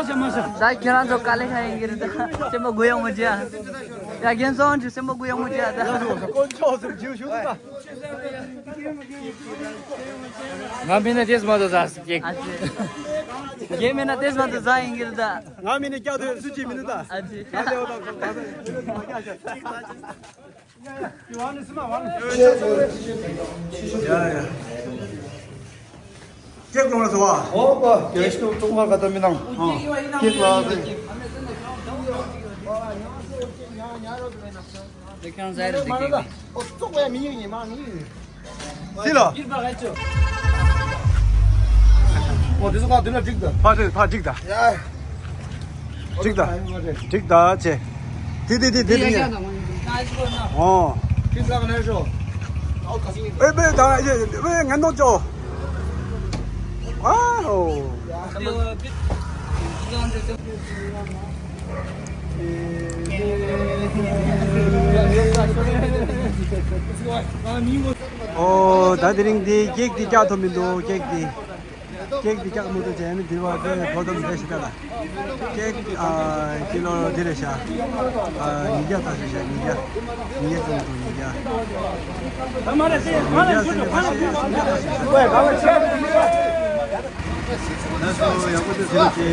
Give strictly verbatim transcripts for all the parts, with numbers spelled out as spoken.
ད་ཁྱེད་རང་ཚོ་དཀའ་ལས་ཁག་ཡིན་གྱི་རེད། ད་སེམས་པ་གུ་ཡངས་པོ་བྱས། ཡ་རྒན་སོང་ཅིག་སེམས་པ་གུ་ཡངས་པོ་བྱས། ད་དཀོན་མཆོག་ཟེར་བྱིའུ་ཞུ་ད། ང་མིན་ན་ཏེས་མ་དོ་ཟ་སི་ཀེག་ཨ་ཙི། རྒན་མིན་ན་ཏེས་མ་དོ་ཟ་ཡིན་གྱི་རེད་ད། ང་མིན་ན་སྐྱག་དོད་སུ་གཅིག་མིན་ནུ་ད། ཨ་ཙི། ང་ལེའོ་དང་སོང་ད་ད་ཡ་ཡ། ཀེག་ལོངས་ལ་སོ་བ། ཨོ་པ་རྒྱལ་སྤྱི་ཐོག་ཐོག་མར་ག་ད་མི་ནང་ཨ་ཀེག་ལ་ཟེར། ཁྱོད་ཟ་རེད་འདི་ཀེག་ཨ། ཙོག་པའི་མི་ཡིན་མ་མི་ཡིན། སི་ལ། ཨོ་དེ་ཚོ་ཕར་དེ་ལ་འགྲིག་ད། ཕར་དེ་ཕར་འགྲིག་ད། ཡ། འགྲིག་ད། འགྲིག་ད་ཅེ། དེ་དེ་དེ་དེ་དེ་ཡ། ཨོ། ཨེ་བེ་ད་ཨེ་བེ་ང་ནོ་ཅོ། ཨ་ཧོ། ཨོ་ད་དེ་རིང་འདི་ཀེག་འདི་བཀྱག་ཐུབ་མི་འདུག་ཀེག་འདི། ཀེག་འདི་བཀྱག་མི་འདུག་ཅེས་ནི་འདི་བ་ཀེག་ཕོ་དམ་རེ་ཞིག་ད་ལ། ཀེག་ཨ་ཀི་ལོ་འདི་རེ་ཤ། ཨ་ཉིས་བརྒྱ་ད་ཞིག་ཤ་ཉིས་བརྒྱ། ཉིས་བརྒྱ་ཙམ་འདུག་ཉིས་བརྒྱ། ཉིས་བརྒྱ་ཟེར་ནས་ད་ཞིག་ཤ་ཉིས་བརྒྱ་ད་ཞིག་ཤ། ལགས་སོ་ཡག་པོ་འདུག་ཟེར་ནས་ཅེ།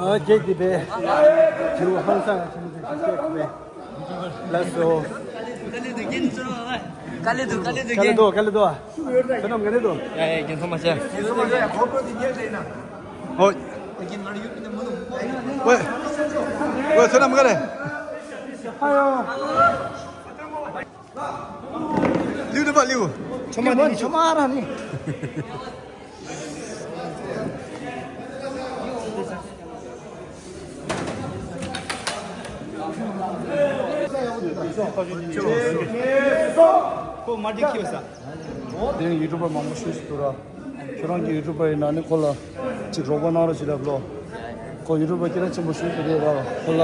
ཨ་ཀེག་འདི་པས། དེ་རུ་ཧང་སང་ང་ཆེན་པོ་ཞིག་ཀེག་པས། ལགས་སོ། དཀའ་ལས་འདུག་དཀའ་ལས་འདུག་དཀའ་ལས་འདུག་དཀའ་ལས་འདུག་དཀའ་ལས་འདུག་ཨ། བསོད་ནམས་ག་ནས་འདུག་ཡ་ཡ་རྒན་ཚང་མ་བྱས། ཨོ། ཝེ། ཝེ་བསོད་ནམས་ག་རེ། ཨ་ཡོ། ལིའུ་ནི་པ་ལིའུ། ཆོ་མ་ནི་ཆོ་མ་ར་ནི། ཁོ་མ་འགྲིག་ཁྱི་བ་ས། དེ་ནི་ཡུ་ཊུབ་པར་མང་པོ་ཤོད་ཤི་འདུག་ར། ཁྱོད་རང་གི་ཡུ་ཊུབ་པར་ཡིན་ན་ནི་ཁོ་ལ་ཅིག་རོགས་པ་གནང་རོགས་བྱེད་རབས་ལོ། ཁོ་ཡུ་ཊུབ་པར་སྐད་ཆ་ཆེན་པོ་ཞུ་གི་རེད་ར་ཁོ་ལ།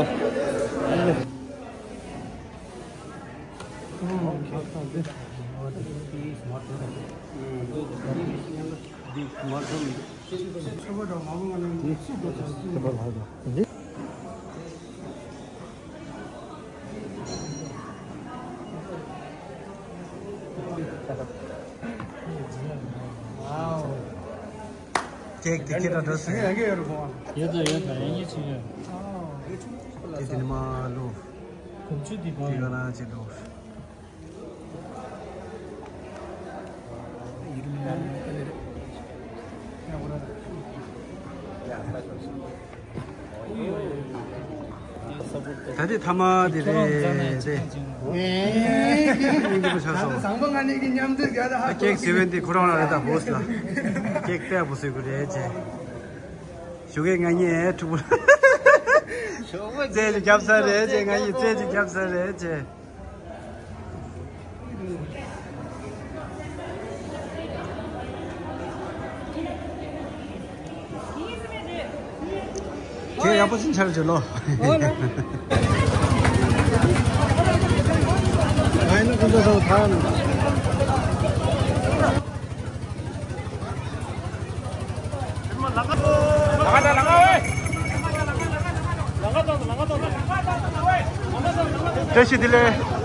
ཀེག་དེ་ཁྱེད་ལ་འགྲོ་ཟེར། ཡོད་དང་ཡོད་དང་ཡང་ཉེས་ཆེ་ཡོད། དེ་དེ་ནི་མ་ལོ། གོམ་ཆུ་འདི་དེ་ག་རང་ཅི་ལོ། ད་དེ་ཐ་མ་དེ་རེད་དེ། སྙིང་རྗེ་པོ་ཆགས་སོང་། བཟང་པོ་ང་གཉིས་ཀྱི་མཉམ་འཛོམས་རྒྱ་ད་ཧ་ཀེག་ཟེར་བས་འདི་ཁོ་རང་རང་རེད་ད་བོས་ལ། ཀེག་ལྟ་བུ་བཟོས་དགོས་རེད་ཅེ། ཞོགས་ཀས་ང་གཉིས་ཕྲུ་གུ་རྩེད་ཅིག་རྒྱབ་ས་རེད་ཅེ། ང་གཉིས་རྩེད་ཅིག་རྒྱབ་ས་རེད་ཅེ། ཁྱེད་ཡག་པོ་ཞིག་འཆར་བྱེད་ལོ། ཨོ་ལ། ཨ་ནི་ཀུན་ཏུ་སོང་ཐང་། བཀྲ་ཤིས་བདེ་ལེགས།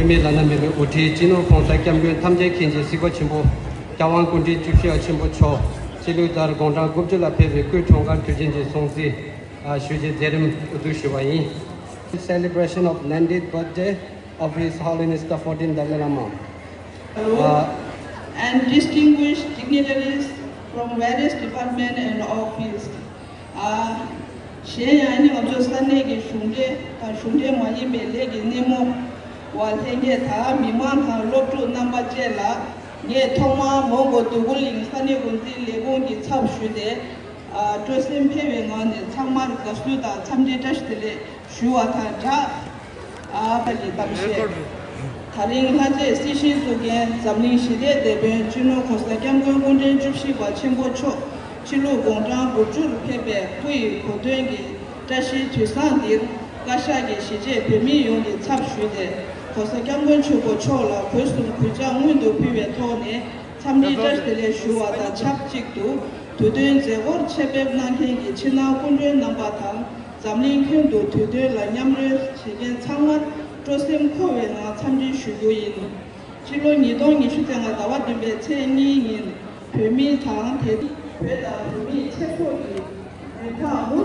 མི་བླ་ན་མེད་པའི་དབུ་ཁྲིད་སྤྱི་ནོར་༸གོང་ས་༸སྐྱབས་མགོན་ཐམས་ཅད་མཁྱེན་ཅིང་གཟིགས་པ་ཆེན་པོ་༸སྐྱབས་དབང་སྐུ་ཕྲེང་བཅུ་བཞི་པ་ཆེན་པོ་མཆོག་ཕྱི་ལུགས་ལྟར་དགུང་གྲངས་དགུ་བཅུ་ལ་ཕེབས་པའི་སྐུའི་འཁྲུངས་སྐར་དུས་ཆེན་གྱི་སྲུང་བརྩི་ཞུ་ཆེད་མཛད་རིམ་དབུ་འཛུགས་ཞུས་པ་ཡིན། Celebration of ninetieth birthday of His Holiness the fourteenth Dalai Lama. Uh, and distinguished dignitaries from various departments and offices. གཞན་ཡང་ནི་ང་ཚོ་ས་གནས་ཀྱི་གཞུང་འབྲེལ་དང་གཞུང་འབྲེལ་མ་ཡིན་པའི་ལས་ཀྱི་སྣེ་མོ་བ་ལྷན་རྒྱས་དང་མི་མང་དང་སློབ་ཕྲུག་རྣམ་པ་བཅས་ལ་ངས་ཐོག་མར་མོན་གྷོ་འདོད་རྒུ་གླིང་ས་གནས་འགོ་འཛིན་ལས་ཁུངས་ཀྱི་ཚབ་ཞུས་ཏེ། སྤྲོ་སེམས་འཕེལ་བའི་ངང་ནས་ཚང་མར་དགའ་བསུ་དང་འཚམས་འདྲིའི་བཀྲ་ཤིས་བདེ་ལེགས་ཞུ་བ་དང་སྦྲགས། ཨ་ཕ་ལི་གཏམ་བཤད། ད་རིང་ལྷ་རྩེ་སྲིད་ཞིའི་གཙུག་རྒྱན་འཛམ་གླིང་ཞི་བདེའི་དེད་དཔོན་སྤྱི་ནོར་༸གོང་ས་༸སྐྱབས་མགོན་སྐུ་ཕྲེང་བཅུ་བཞི་པ་ཆེན་པོ་མཆོག་ཕྱི་ལུགས་དགུང་གྲངས་དགུ་བཅུར་ཕེབས་པའི་སྐུ་ཡི་གོ་སྟོན་གྱི་བཀྲ་ཤིས་དུས་བཟང་འདིར་བཀའ་ཤག་གིས་གཞིས་བྱེས་བོད་མི་ཡོངས་ཀྱི་ཚབ་ཞུས་ཏེ།༸གོང་ས་༸སྐྱབས་མགོན་ཆེན་པོ་མཆོག་ལ་གུས་གསུམ་གུས་ཕྱག་སྔོན་དུ་ཕུལ་བའི་ཐོག་ནས་འཚམས་འདྲིའི་བཀྲ་ཤིས་བདེ་ལེགས་ཞུ་བ་དང་ཆབས་ཅིག་ཏུ། དུས་སྟོན་མཛད་སྒོར་ཆེད་ཕེབས་གནང་མཁན་གྱི་ཕྱི་ནང་སྐུ་མགྲོན་རྣམ་པ་དང་། འཛམ་གླིང་ཁྱོན་དུ་དུས་སྟོན་ལ་མཉམ་རོལ་བྱེད་མཁན་ཚང་མར་སྤྲོ་སེམས་འཁོལ་བའི་ངང་འཚམས་འདྲི་ཞུ་རྒྱུ་ཡིན། ཕྱི་ལོ་ཉིས་སྟོང་ཉི་ཤུ་རྩ་ལྔ་ཟླ་བ་བདུན་པའི་ཚེས་གཉིས་ཉིན་བོད་མི་དང་དེ་བོད་དང་བོད་མིའི་ཆེ་ཚོགས་ཀྱི་རིན་ཐང་མུ།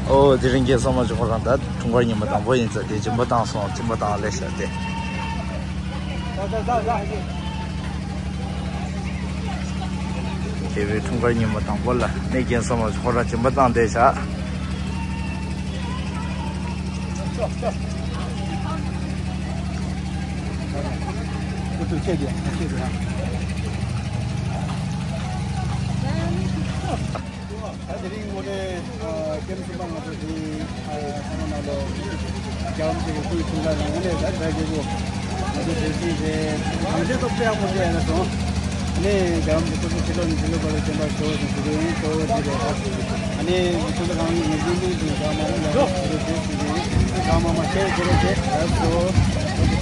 ཨོ་དེ་རིང་རྒན་བསམ་མ་ཅིག་ཁོ་རང་ད་འཁྲུངས་སྐར་ཉིན་མོ་དང་པོ་ཡིན་ཙང་དེ་སྦྱིན་པ་བཏང་སོང་། སྦྱིན་པ་བཏང་ལེ་ཤ་དེ། དེ་བའི་འཁྲུངས་སྐར་ཉིན་མོ་དང་པོ་ལ་ནས་རྒན་བསམ་མ་ཅིག་ཁོ་རང་སྦྱིན་པ་བཏང་བསྡད་ཤག་ད་དེ་རིང་ངོ་ནས་ཀེམ་གསུམ་པ་ང་ཚོ་དེ་ཨ་ས་གནས་ནང་ལ་རྒྱལ་བ་རིན་པོ་ཆེ་གི་སྐུའི་འཁྲུངས་སྐར་ལ་ངོ་ནས་ད་ད་རྒྱལ་པོ་ང་ཚོ་དེ་སྲིད་རེད། གང་ཆེ་ཐོག་དཔེ་ཡག་པོ་ཞིག་ཡིན་ན་སོང་། ཨ་ནི་རྒྱལ་བ་རིན་པོ་ཆེ་སྤྱི་ལོ་ནས་སྤྱི་ལོ་བར་ལ་བྱོན་པར་ཤོག་ཅེས་ཞུ་གི་ཡིན། གཙོ་བོ་དེ་རེད། ཨ་ནི་འཁྲུངས་སྐར་གང་ཡིན་ནས་འདི་ནས་འདི་གང་མང་མང་ཡག་པོ་ཞིག་རེད་ཞུ་གི་ཡིན། གང་མང་མང་ཤེར་བྱེད་རོགས་བྱེད། ལགས་སོ། ཐུགས་རྗེ་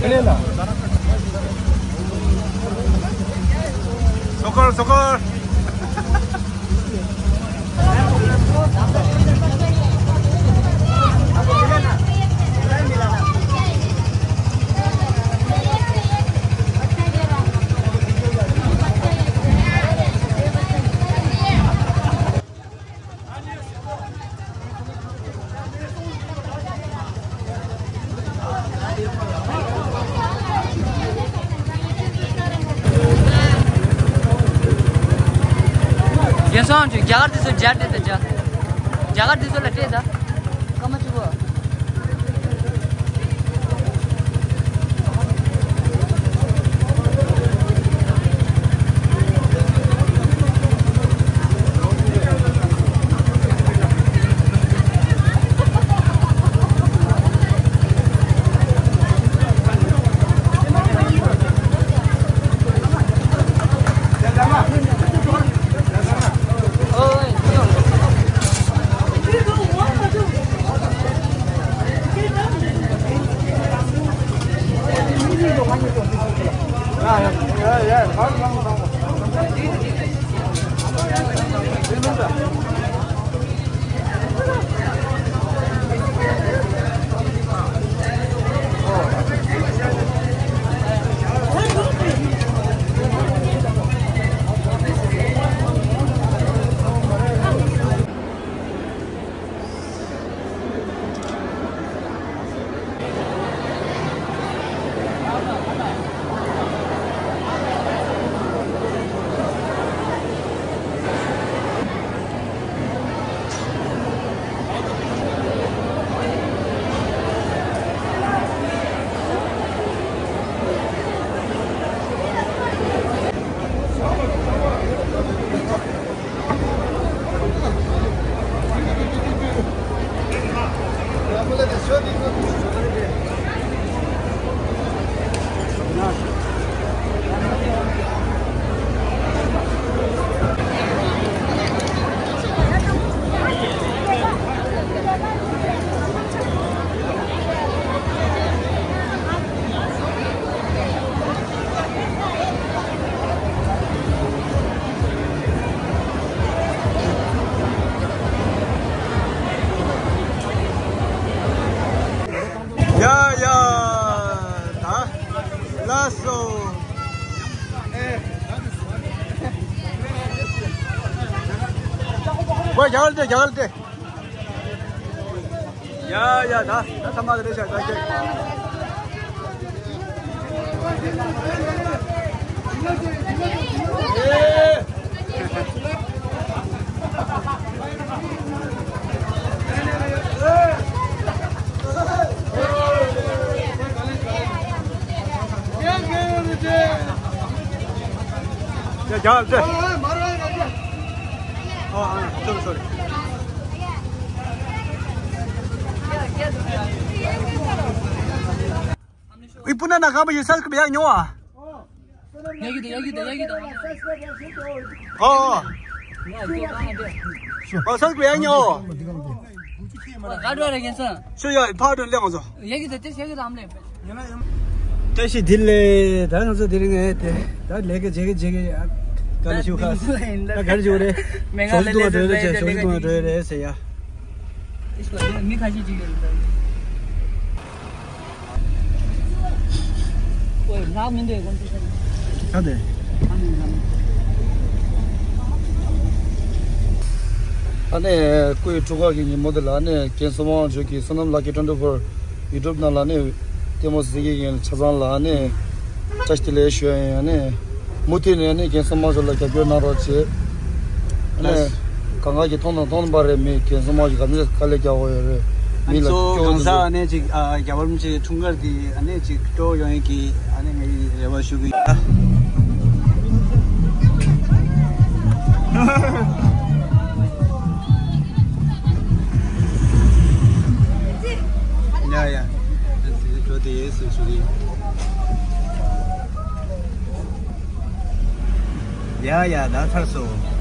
ཆེ། སོ་ཀོར། སོ་ཀོར། རྒན་སོང་ཅིག་རྒྱ་གར་དེ་ཚོ་རྒྱ་སྤྲད་དང་། རྒྱ་རྒྱ་གར་དེ་ཚོ་ལ་སྤྲད་དང་། སྐར་མ་བཅུ་པོ། རྒྱ་གར་དེ་རྒྱ་གར་དེ། ཡ་ཡ་ད་ད་ཐ་མ་གི་རེད་ཤག་ད་ཁྱེད། ཡ་རྒྱ་གར་དེ། ཨ་ཨ་སོ་རི་སོ་རི། ཨི་པུ་ན་ན་ག་པ་ཡི་སལ་ཀ་བ་ཡ་ཉོ་ཨ། ཡ་གི་དེ་ཡ་གི་དེ་ཡ་གི་དེ། ཨོ་ཨོ། ཨོ་སལ་ཀ་བ་ཡ་ཉོ། ག་འགྲོ་རེ་གན་སོང་། ཤོ་ཡ་ཕ་དོན་ལེགས་སོ། ཡ་གི་དེ་དེ་ཡ་གི་དེ་ཨམ་ལེ། བཀྲ་ཤིས་བདེ་ལེགས། ད་ང་ཚོ་དེ་རིང་ངས་དེ་ད་ལས་ཀ་བྱེད་ཀྱི་བྱེད་ཀྱི་ཡ་ག་ལ་ཞུ་ཁ་ད་ག་རེ་ཞུ་རེད། ཞོགས་ཞུ་དུ་ང་འགྲོ་རེད་ཅེས་ཞོགས་ཞུ་དུ་ང་འགྲོ་རེད་ཟེར་ཡ། མི་ཁ་ཤས་ཅིག་ཡོད་རེད། ཨོ་ལགས་མི་འདུག་ཁོང་ཚོ་ད་དེ། ཨ་ནེ་སྐུའི་འཁྲུངས་སྐར་གྱི་ཉིན་མོ་དེ་ལ་ཨ་ནེ་རྒན་སྲས་མོ་ཆོས་ཀྱི་བསོད་ནམས་ལགས་ཀྱི་ཊུ་ཝེན་ཊི་ཕོར་ཡུ་ཊུབ་ནང་ལ་ཨ་ནེ་ལྟད་མོ་གཟིགས་ཀྱི་ཡིན། ཆ་ཚང་ལ་ཨ་ནེ་བཀྲ་ཤིས་བདེ་ལེགས་ཞུ་ཡ་ཡིན། ཨ་ནེ་མུ་མཐུད་ནས་ཨ་ནེ་རྒན་སྲས་མོ་ཆོས་ལ་རྒྱབ་སྐྱོར་གནང་རོགས་བྱེད། ཨ་ནེ་གང་ག་གི་མཐོང་དང་མཐོང་པ་རེད། མི་རྒན་སྲས་མོ་ཆོས་ག་ཚོད་དཀའ་ལས་རྒྱག་གི་ཡོད་རེད། མི་ལ་སྐྱོ་གང་ཟག་ཨ་ནེ་ཅིག་ཨ་རྒྱལ་བ་རིན་པོ་ཆེའི་འཁྲུངས་སྐར་འདི་ཨ་ནེ་ཅིག་སྤྲོ་ཡོང་ཡས་ཀྱི་ཨ་ནེ་ངའི་རེ་བ་ཞུ་གི་ཡིན། ཡ་ཡ། འགྲོ་དེ་ཡས་སུ་ཞུ་གི་ཡིན། ཡ་ཡ་ད་ཚར་སོང་།